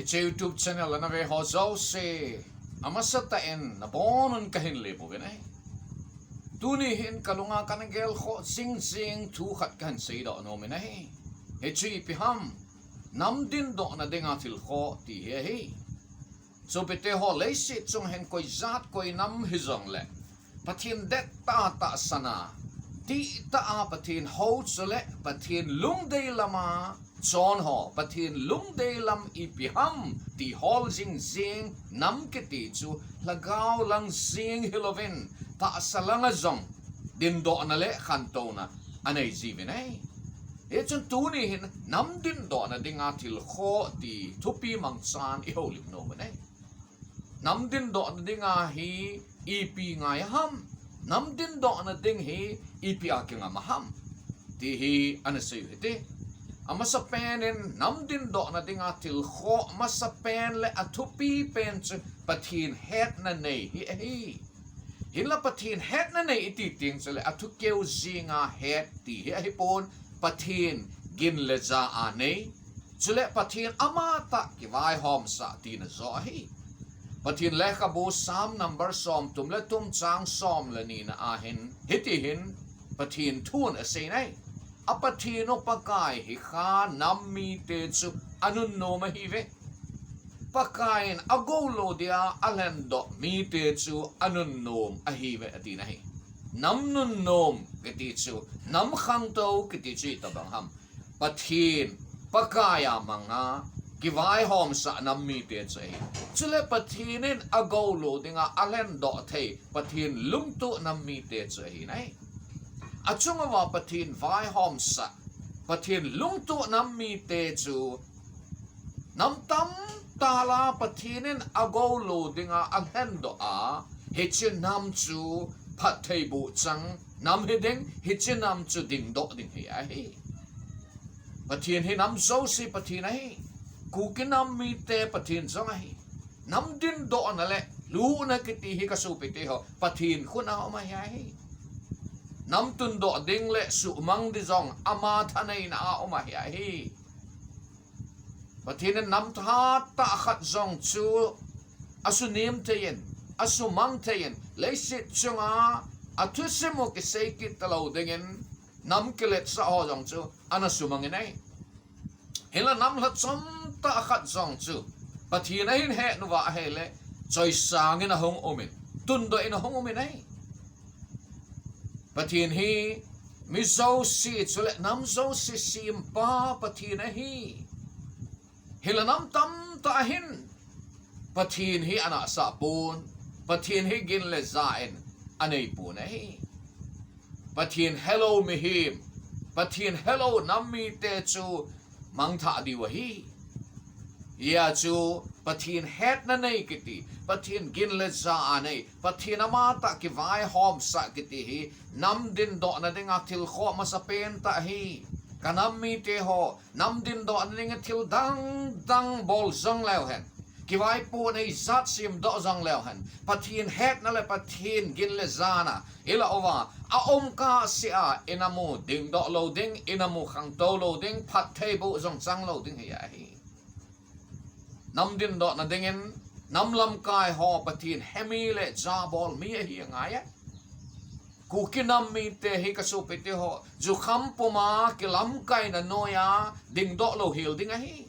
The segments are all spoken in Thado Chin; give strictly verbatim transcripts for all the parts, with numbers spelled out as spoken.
Hiche YouTube channel ana ve ho jouse, amasa tah in nabonun kahin lem uvin ahi. Tuni hin kalunga kana gelkhoh jing jing thu khat kahin seidoh nom in ahi. Hichu ipi ham, nam dindohna dinga thil khoh ti hi ahi. Sopite ho, leiset chung hin koi jat koi nam hijongle, Pathen dettah tahsan a, dihtah a Pathen hou chule Pathen lungdei lama chon ho, Pathen lungdei lam ipi ham ti hol jing jing nam kiti chu lhagao lang jing hilouvin tahsa langa jong dindohna le khantouna anei jiuvin ahi. Hichun tuni hin nam dindohna dinga thil khoh ti thupi mangchan ihoulim nom in ahi. Nam dindohna dinga hi ipi ngai ham, nam dindohna ding hi ipi a kingam ham ti hi ana seiu hite. Amasapen in nam dindohna dinga thil khoh masapen le athupi pen chu Pathen hetna nei hi ahi. Hinla Pathen hetna nei iti teng chule athu keu jinga het ti hi ahipon, Pathen gin le ja a nei, chule Pathen amatah kivaihomsah tina joh ahi. Pathen lekhabu Psalm number somthum le thum chang som le nina a hin hiti hin Pathen thun asei in ahi. A Pathen u Pakai hi kha nam mite chu anunnom ahiuve. Pakai in agoulou dia alhendoh mite chu anunnom ahiuve atin ahi. Nam nunnom kiti chu, nam khangtou kiti chu itobang ham, Pathen Pakai a manga kivaihomsah nam mite chu ahi. Chule Pathen in agoulou dinga alhendoh thei Pathen lungtuh nam mite chu ahi nai. Achunguva Pathen vaihomsah, Pathen lungtuh nam mite chu nam tamtah la Pathen in agoulou dinga alhendoh a, hiche nam chu phattheiboh chang nam hiding, hiche nam chu dingdoh ding hi ahi. Pathen hi nam jouse Pathen ahi. Kuki nam mite Pathen jong ahi. Nam dindohna le lhuhna kiti hi kasopite ho, Pathen khut a um ahi ahi. Nam tundoh ding le suhmang ding jong ama thaneina a um ahi ahi. Pathen in nam tha tah khat jong chu asunem thei in, asumang thei in, leiset chunga athusim u kisei kit talou dingin nam kiletsah ho jong chu ana sumang in ahi. Hinla nam lhachom tah khat jong chu Pathen ahin het uva ahile, choisang in ahung um in, tundoh in ahung um in ahi. Pathen hi mi jouse chule nam jouse sempa Pathen ahi. Hinla nam tamtah hin Pathen hi anahsah pon, Pathen hi gin le ja in anei pon ahi. Pathen helou mihem, Pathen helou nam mite chu mangthah diu ahi. Hia chu Pathen hetna nei kiti, Pathen gin le ja a nei, Pathen amatah kivaihomsah kiti hi nam dindohna dinga thil khoh masapen tah ahi. Ka nam mite ho, nam dindohna dinga thil dang dang bol jong leu hen, kivaipohna ijat semdoh jong leu hen, Pathen hetna le Pathen gin le jana ilah uva aum kahsea, i nam u dingdoh lou ding, i nam u khangtou lou ding, phattheiboh jong chang lou ding hi ahi. Nam dindohna dingin nam lamkai ho Pathen hemi le jabol mi ahi angai e. Kuki nam mite hi kasopite ho, jukham puma kilamkaina noiya dingdoh lou hel ding ahi.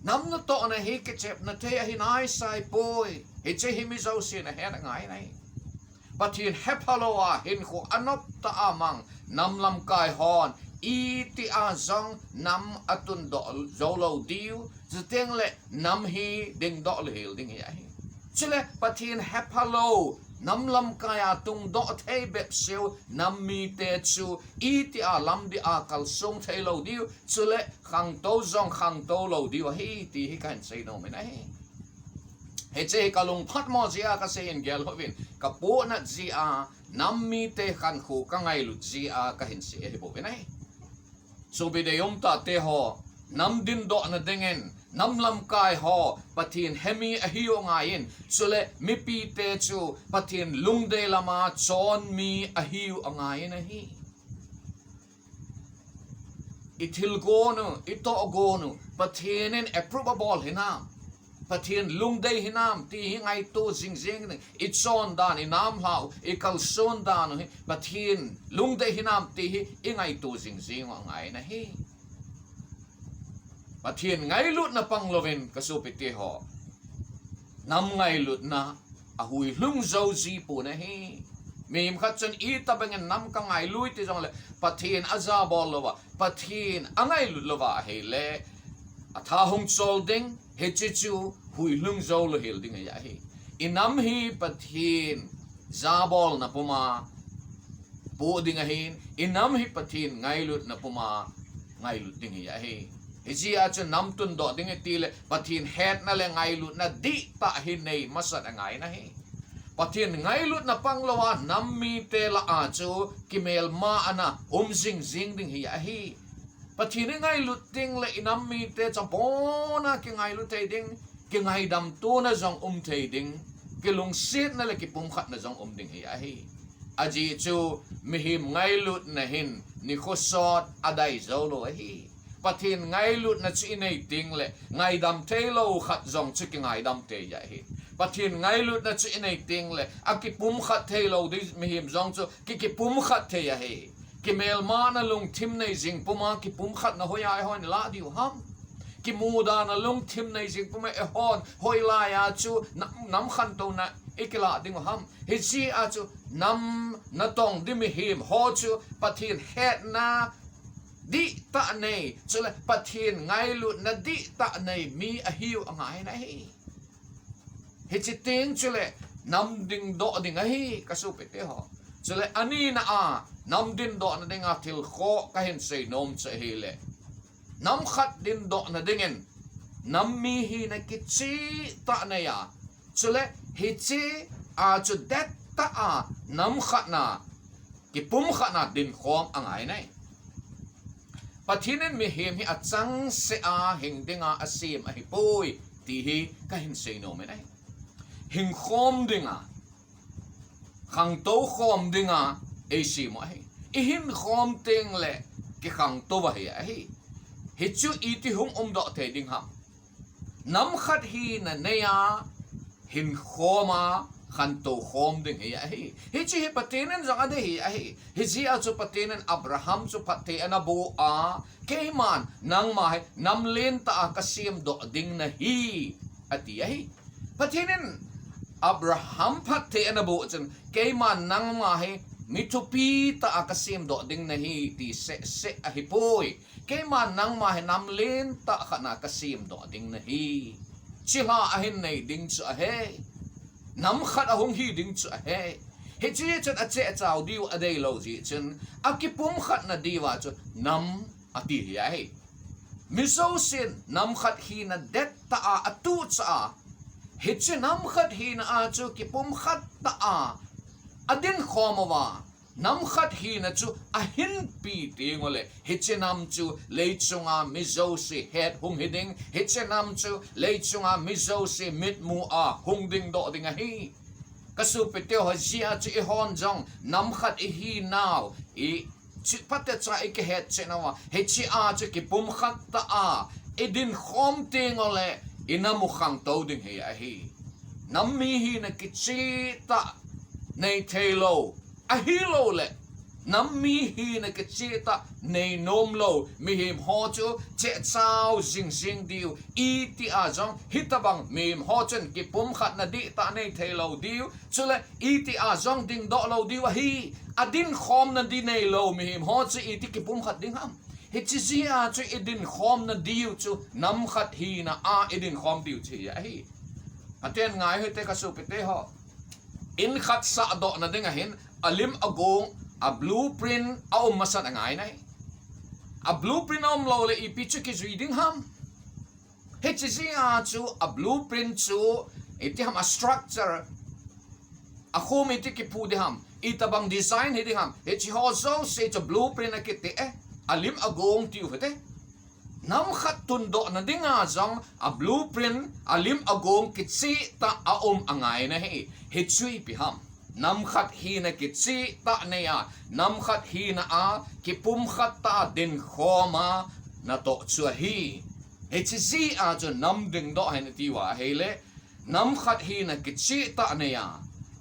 Nam natohna hi kichepna thei ahi naisai poi. Hiche hi mi jousen ahet angai nai. Pathen hephalou a hinkho anop tah a mang nam lamkai hon itia jong nam atundoh jou lou diu, chuteng le nam hi dingdoh lou hel ding hi ahi. Chule Pathen hephalou nam lamkai a tungdoh thei bepseu nam mite chu itia lamdih a kalsong thei lou diu, chule khangtou jong khangtou lou diu ahi ti hi kahin seinom in ahi. Hiche hi kalungphatmo jeh a kasei in gel uvin, kapohnat jeh a, nam mite khankho kangailut jeh a kahin sei ahi bouvin ahi. Sopite umtahte ho, nam dindohna dingin nam lamkai ho Pathen hemi ahiu angaiyin, chule mipite chu Pathen lungdei lama chon mi ahiu angaiyin ahi. i thilgon u, i tohgon u, Pathen in approve abol hinam, Pathen lungdei hinam ti hi ngaito jing jing ding, i chondan, i namlhau, i kalson dan u hi Pathen lungdei hinam ti hi i ngaito jing jing u angai ahi. Pathen ngailutna pang louvin ka sopite ho, nam ngailutna a huihlung jou ji pon ahi. Mihem khat chun itobang in nam ka ngailut ti jongle Pathen a jabol louva, Pathen a ngailut louva ahile, a tha hung chol ding, hiche chu huihlung jou lou hel ding ahi. I nam hi Pathen jabolna puma poh ding ahin, i nam hi Pathen ngailutna puma ngailut ding ahi. Hijeh a chu nam tundoh ding iti le Pathen hetna le ngailutna dihtah hi nei masat angai ahi. Pathen ngailutna pang louva nam mite lah a chu kimelmana um jing jing ding ahi. Pathen i ngailut ding le i nam mite chu abona kingailu thei ding, kingaidam tona jong um thei ding, kilungsetna le kipumkhatna jong um ding ahi. Ajeh chu mihem ngailutna hin nikho sot adai jou lou ahi. Pathen ngailutna chu i nei ding le ngaidam thei lou khat jong chu kingaidam thei ahi. Pathen ngailutna chu i nei ding le a kipumkhat thei lou ding mihem jong chu ki, kipumkhat thei ahi. Kimelmana lungthim nei jing puma kipumkhatna hoiya i hon lah diu ham? Kimudana lungthim nei jing puma i hon hoilaiya chu nam, nam khantouna i kilah ding u ham? Hijeh a chu nam natong ding mihem ho chu Pathen hetna dihtah nei, chule Pathen ngailutna dihtah nei mi ahiu angai ahi. Hiche teng chule nam dingdoh ding ahi ka sopite ho. Chule anina a nam dingdohna dinga thil khat ka hin seinom chu ahile, nam khat dingdohna dingin nam mi hina kichehtah neiya, chule hiche a chu dettah a nam khatna, kipumkhatna dinkhom angai ahi. Pathen in mihem hi achangseh a hing dinga asem ahipoi ti hi ka hin seinom in ahi. Hingkhom dinga, khangtou khom dinga eisem u ahi. I hinkhom teng le kikhangtou ahi ahi. Hichu iti hung umdoh thei ding ham? Nam khat hina neiya hinkhom a khantou khom ding ahi. Hiche hi Pathen in jong adei ahi. Hijeh a chu Pathen in Abraham chu phatthei ana boh a, keiman nangma hi nam lentah a ka semdoh ding nahi, ati ahi. Pathen in Abraham phatthei ana boh chun, keiman nangma hi mi thupi tah a ka semdoh ding nahi ti seh seh ahipoi. Keiman nangma hi nam lentah khat a ka semdoh ding nahi. Chilha ahin nei ding chu ahi. Nam khat ahung hi ding chu ahi. Hiche chun acheh chau diu adei lou jeh chun, akipumkhatna diuva chu nam ati ahi. Mi jousen nam khat hina dettah a, atuhchah a, hiche nam khat hina a chu kipumkhat tah a adinkhom uva, nam khat hina chu ahinpi teng ule, hiche nam chu leichunga mi jouse het hung hi ding, hiche nam chu leichunga mi jouse mitmu a hung dingdoh ding ahi. Ka sopite ho, hijeh a chu i hon jong nam khat i hinau, i chu phatecha i kihet cheh nauva, hiche a chu kipumkhat tah a i dinkhom teng ule, i nam u khangtou ding ahi. Nam mi hina kichehtah nei thei lou, ahilouleh nam mi hina kichehtah nei nom lou mihem ho chu cheh chau jing jing diu, iti a jong hitobang mihem ho chun kipumkhatna dihtah nei thei lou diu, chule iti a jong dingdoh lou diu ahi. Adinkhomna di nei lou mihem ho chu iti kipumkhat ding ham? Hiche jeh a chu i dinkhomna diu chu nam khat hina a i dinkhom diu chu ahi. Aten ngai hite ka sopite ho. In khat sahdohna ding ahin, alim agong, a blueprint aum masat angai ahi. A blueprint aum lou le ipi chu kijui ding ham? Hiche jeh a chu a blueprint chu, iti ham, a structure, akhom iti kiphu ding ham, itobang design hi ding ham, hiche ho jouse chu blueprint akiti e, alim agong tiu hite. Nam khat tundohna dinga jong a blueprint, alim agong kichehtah aum angai ahi. Hichu ipi ham? Nam khat hina kicheh tah nei a, nam khat hina a kipumkhat tah a dinkhom a natoh chu ahi. Hiche jeh a chu nam dingdoh hen iti uva ahile, nam khat hina kicheh tah nei a,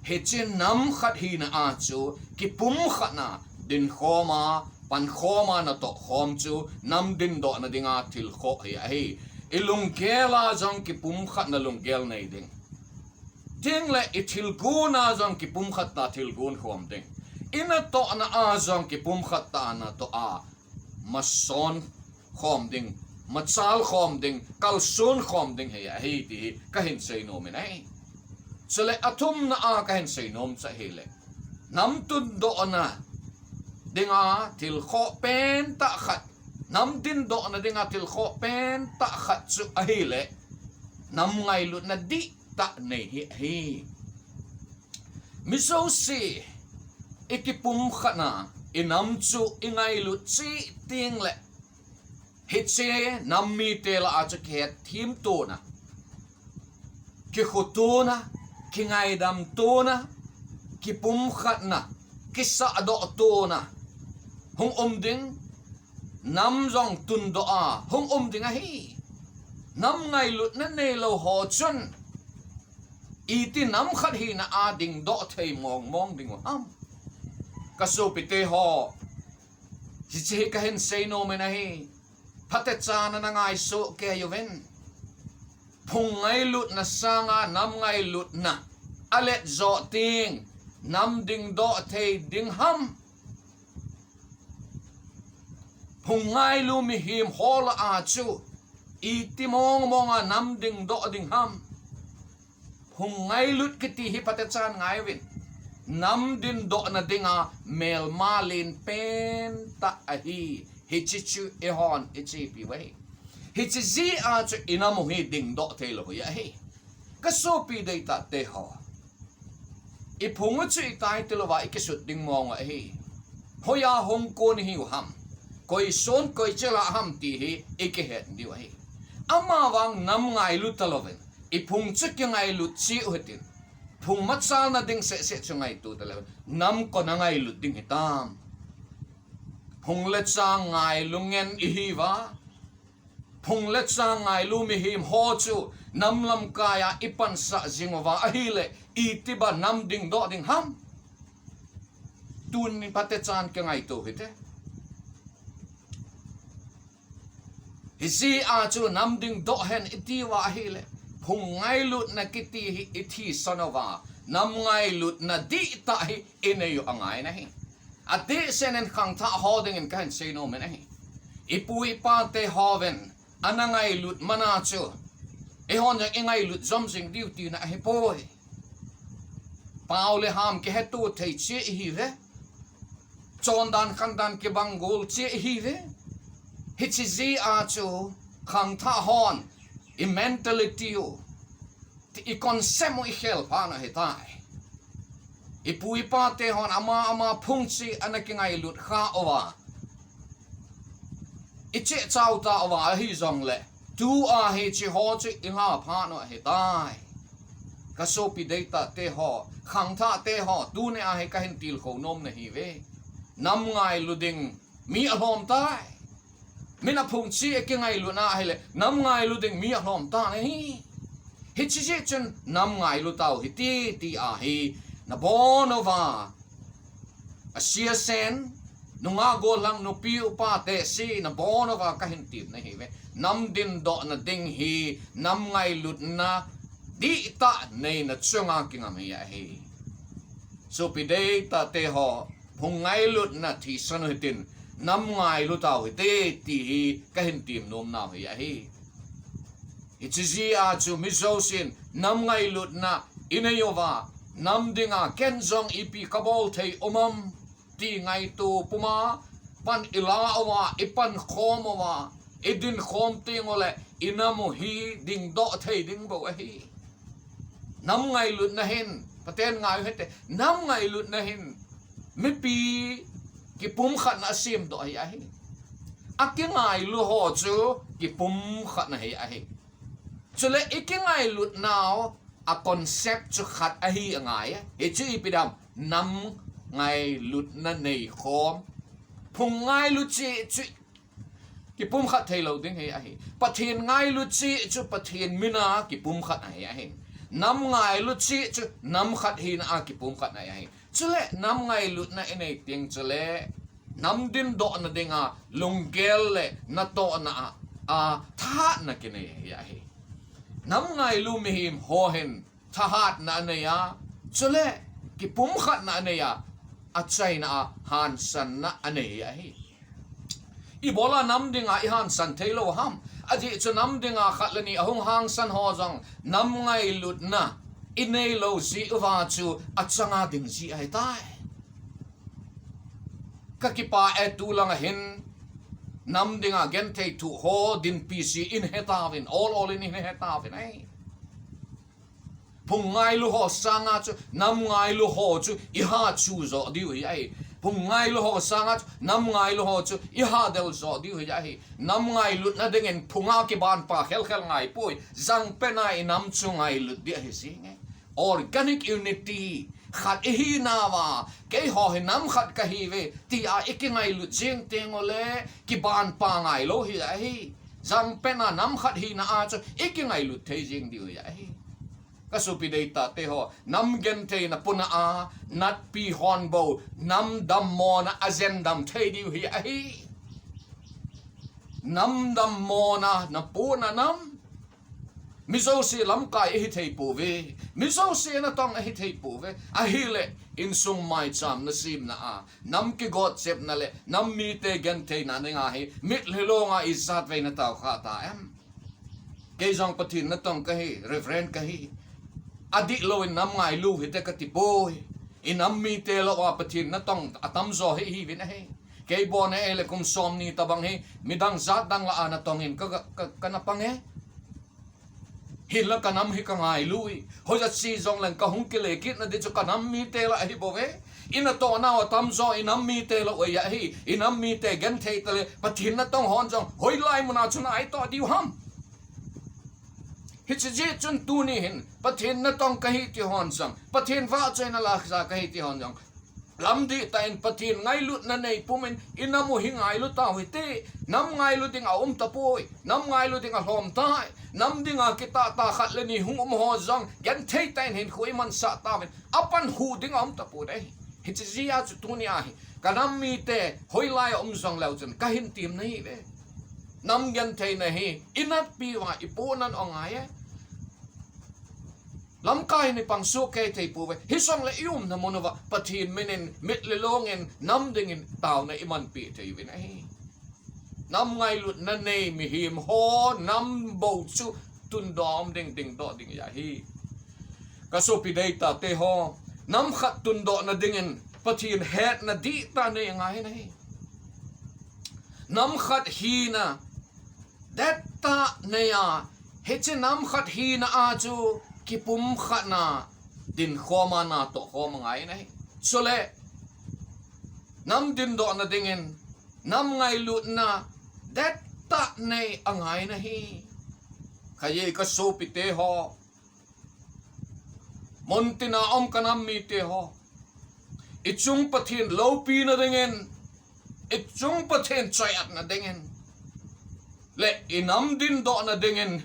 hiche nam khat hina a chu kipumkhat na dinkhom a, pankhom a natoh khom chu nam dingdoh na dinga thil khoh hi ahi. I lunggel a jong kipumkhat na lunggel nei ding. Tin le i thilgon a jong kipumkhat tah a thilgon khom ding. I natohna a jong kipumkhat tah a natoh a, mason khom ding, machal khom ding, kalson khom ding hi ahi ti hi kahin seinom in ahi. Chule athumna a kahin seinom chu ahile, nam tundohna dinga thil khoh pen tah khat, nam dingdohna dinga thil khoh pen tah khat chu ahile, nam ngailutna dihtah nei hi ahi. Mi jouse i kipumkhat na, i nam chu i ngailut cheh teng le, hiche nam mite lah a chu kihetthem tona, kikhotona, kingaidam tona, kipumkhat na, kisahdoh tona hung um ding, nam jong tundoh a hung um ding ahi. Nam ngailutna neilou ho chun iti nam khat hina a dingdoh thei mongmong ding u ham? Ka sopite ho, hiche hi kahin seinom in ahi. Phatechan a na ngaisoh kei uvin. Phung ngailutna sanga nam ngailutna alet joh teng, nam dingdoh thei ding ham? Phung ngailu mihem ho lah a chu iti mongmong a nam dingdoh ding ham? Phung ngailut kiti hi phatechan ngai uvin. Nam dingdohna dinga melma len pen tah ahi. Hiche chu eihon i chepi u ahi. Hiche jeh a chu i nam u hi dingdoh thei lou hi ahi. Ka sopi deitah te ho, i phung u chu i tai tilouva i kisut ding mong u ahi. Hoiya hung kon i hiu ham, koi son koi chela ham ti hi i kihet diu ahi. Amavang nam ngailu talouvin, i phung chu kingailut cheh u hitin, phung machalna ding sehseh chu ngaito talouvin, nam koi na ngailut ding hitam? Phung le chang ngailu ngen i hiuva, phung le chang ngailu mihem ho chu nam lamkai a i pansah jing uva ahile, iti ba nam dingdoh ding ham? Tuni phatechan kingaito hite. Hijeh a chu nam dingdoh hen i ti uva ahile, phung ngailutna kiti hi i thisan uva, nam ngailutna dihtah hi i nei u angai nahi. Adehset in khangthah ho dingin kahin seinom in ahi. I pu i pa te hovin ana ngailut mana chu, eihon jong i ngailut jom jing diu tina ahipoi. Pao le ham kiheto thei cheh i hiuve. Chondan khandan kibang gol cheh i hiuve. Hiche jeh a chu khangthah hon i mentality u, i concept u i khel phat u ahitai. I pu i pa te hon ama ama phung cheh ana kingailut kha uva, i cheh chau tauva ahijongle, tua hiche ho chu i nga phat u ahitai. Ka sopi deitah te ho, khangthah te ho, tuni a hi kahin tilkhou nom nahiuve. Nam ngailu ding mi alhom tai. Min a phung cheh a kingailut na ahile, nam ngailu ding mi alhom tan ahi. Hiche jeh chun nam ngailu tau hite, ti ahi. Nabon uva, a sia sen, nungah gollhang, nupi upa tehse, nabon uva kahin tem nahiuve. Nam dingdohna ding hi nam ngailutna dihtah neina chunga kingam hi ahi. Sopi deitah te ho, phung ngailutna thisan u hitin, nam ngailu tau hite, ti hi kahin tem nom nau hi ahi. Hiche jeh a chu mi jousen nam ngailutna i nei uva, nam dinga ken jong ipi kabol thei um am, ti ngaito puma pan i la uva, i pankhom uva, i dinkhom teng ule i nam u hi dingdoh thei ding bou ahi. Nam ngailutna hin, Pathen ngai u hite, nam ngailutna hin mipi kipumkhatna asemdoh hi ahi. Akingailu ho chu kipumkhatna hi ahi. Chule i kingailut nau a concept chu khat ahi angai. Hichu ipi dam? nam ngailutna nei khom. Phung ngailu cheh chu kipumkhat thei lou ding hi ahi. Pathen ngailu cheh chu Pathen mina kipumkhat ahi ahi. Nam ngailu cheh chu nam khat hina a kipumkhat ahi ahi. Chule nam ngailutna i nei teng chule nam dindohna dinga lunggel le natohna a, a thahatna kinei hi ahi. Nam ngailu mihem ho hin thahatna anei a, chule kipumkhatna anei a, achaina a hansanna anei ahi. Ibola nam dinga i hansan thei lou ham? Ajeh chu nam dinga khat le ni ahung hangsan ho jong nam ngailutna i nei lou jeh uva chu achanga ding jeh ahitai. Ka kipah e, tulanga hin nam dinga genthei thu ho dinpi jeh in hetauvin, ol ol in hetauvin ahi. Phung ngailu ho sanga chu nam ngailu ho chu i hachu jo diu hi ahi. Phung ngailu ho sanga chu nam ngailu ho chu i hadel jo diu hi ahi. Nam ngailutna dingin phunga kibanpa khelkhel ngai poi. Jangpena i nam chu ngailut ding ahi jenge. Organic unity, khat i hinauva, keiho hi nam khat kahiuve tia i kingailut jing teng ule kibanpa ngai lou hi ahi. Jangpena nam khat hina a chu i kingailut thei jing diu hi ahi. Ka sopi deitah te ho, nam gentheina puna a natpi hon bou nam dammona a jen dam thei diu hi ahi. Nam dammona na puna nam. Mi jouse lamkai ahi thei pouve. Mi jouse natong ahi thei pouve. Ahile insung maicham na simna a, nam kigot chepna le nam mite gentheina dinga hi mitlhi longa ijat vei na tao kha ta em? Kei jong Pathen natong kahi, Reverend kahi. Adih lou in nam ngailu hite kati poi. I nam mite lou a Pathen natong atam jo hi ihiuvin ahi. Kei bon e le kum som ni tabang hi midang jat dang lah a natong in ka, ka, ka na pang e. Hinla ka nam hi ka ngailu e. Hoiya chi jong leng ka hung kile kit na di chu ka nam mite lah ahi bou ve. I natoh nau atam jo i nam mite lou ahi. I nam mite genthei tale Pathen natong hon jong hoilai muna chu na itoh diu ham? Hiche jeh chun tuni hin Pathen natong kahi ti hon jong, Pathen vahchoina lahcha kahi ti hon jong, lamdih tah in Pathen ngailutna nei pumin i nam u hi ngailu tau hite. Nam ngailu ding aum tapoi. Nam ngailu ding alhom tai. Nam dinga kitah tah khat le ni hung um ho jong genthei tah in hinkho i mansah tauvin, apanhu ding aum tapoi. Hiche jeh a chu tuni a hi ka nam mite hoilai a um jong leu chun kahin temna ahi ve. Nam gentheina hi i natpi uva i pohnat u angai e. Lamkai in i pang soh kei thei pouve. Hijongle i umna mun uva Pathen min in mitlhi long in nam dingin taona i manpeh thei uvin ahi. Nam ngailutna nei mihem ho nam bou chu tundoh ding, dingdoh ding ahi. Ka sopi deitah te ho, nam khat tundohna dingin Pathen hetna dihtah nei angai in ahi. Nam khat hina dettah nei a, hiche nam khat hina a chu kipumkhatna dinkhom a natoh khom angai in ahi. Chule nam dindohna dingin nam ngailutna dettah nei angai in ahi. Khatvei ka sopite ho, muntina um ka nam mite ho, i chung Pathen loupina dingin, i chung Pathen choi-atna dingin, le i nam dindohna dingin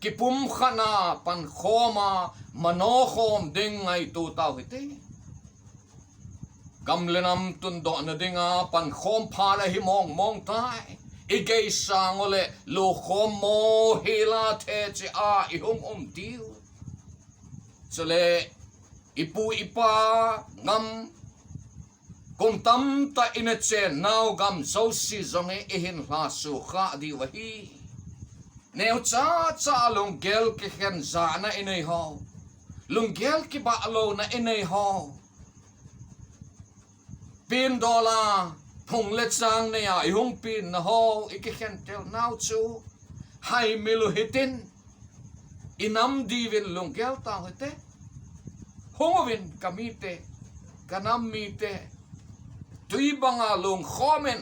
kipumkhatna pankhom a manokhom ding ngaito tau hite. Gam le nam tundohna dinga pankhom phat ahi mong mong tai. I geisang u le lokhom mo hila theche a i hung um diu. Chule i pu i pa gam, kum tamtah i na chen nau gam jouse jong hi i hin lhaso kha diu ahi. Neocha cha lunggel kikhen jana i nei ho, lunggel kibah louna i nei ho, pindol a phung le chang nei a i hung pinna ho i kikhen tel nau chu haimil u hitin, i nam diuvin lunggel tau hite. Hung uvin ka mite, ka nam mite, twi banga lungkhom in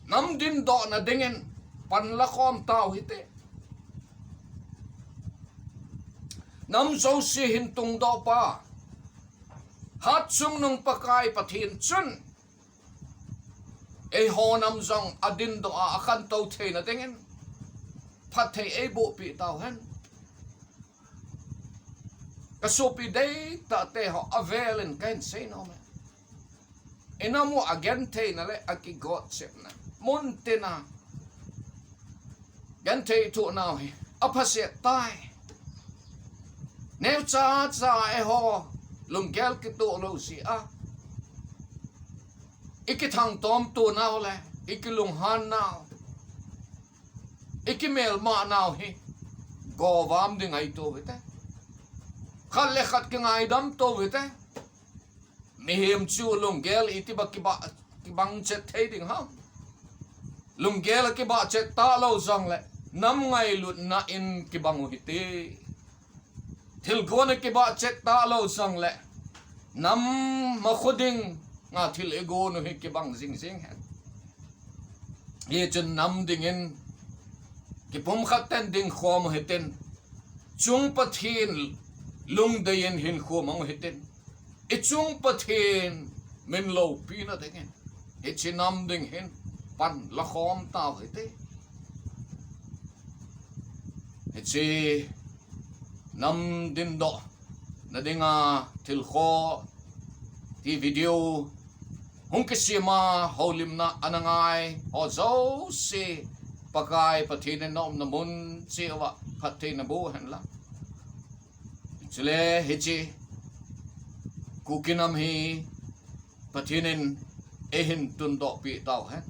nam dindohna dingin pan la khom tau hite. Nam jouse hin tungdoh pa, Achungnung Pakai Pathen chun eiho nam jong adindoh a, akhantou theina dingin phatthei eiboh peh tauhen. Kasopi deitah teho, avelin kahin seinom e. Inam u agentheina le akigotchepna, muntina genthei thoh nau hi aphaset tai. Neocha cha eiho lunggel kitoh lou jeh a ikithangtom to nau le ikilunghan nau, ikimelma nau hi govam ding ahi tou hite. Khat le khat kingaidam tou hite. Mihem chu lunggel itiba kibah, kibang chet thei ding ham? Lunggel akibah chet talou jongle nam ngailutna in kibang u hite. Thilgon akibah chet talou jongle nam makho dinga thil igon u hi kibang jingjing hen. Hichun nam dingin kipumkhat ten dingkhom u hitin, chung Pathen lungdei in hinkho mang u hitin, ichung Pathen min loupina dingin hiche nam ding hin pan lakhom tau hite. Hiche nam dindohna dinga thil khoh ti video hung kisema houlimna ana ngai ho jouse, Pakai Pathen in naumna mun cheh uva phatthei naboh hen lang. Chule hiche Kuki nam hi Pathen in eihin tundoh peh tauhen.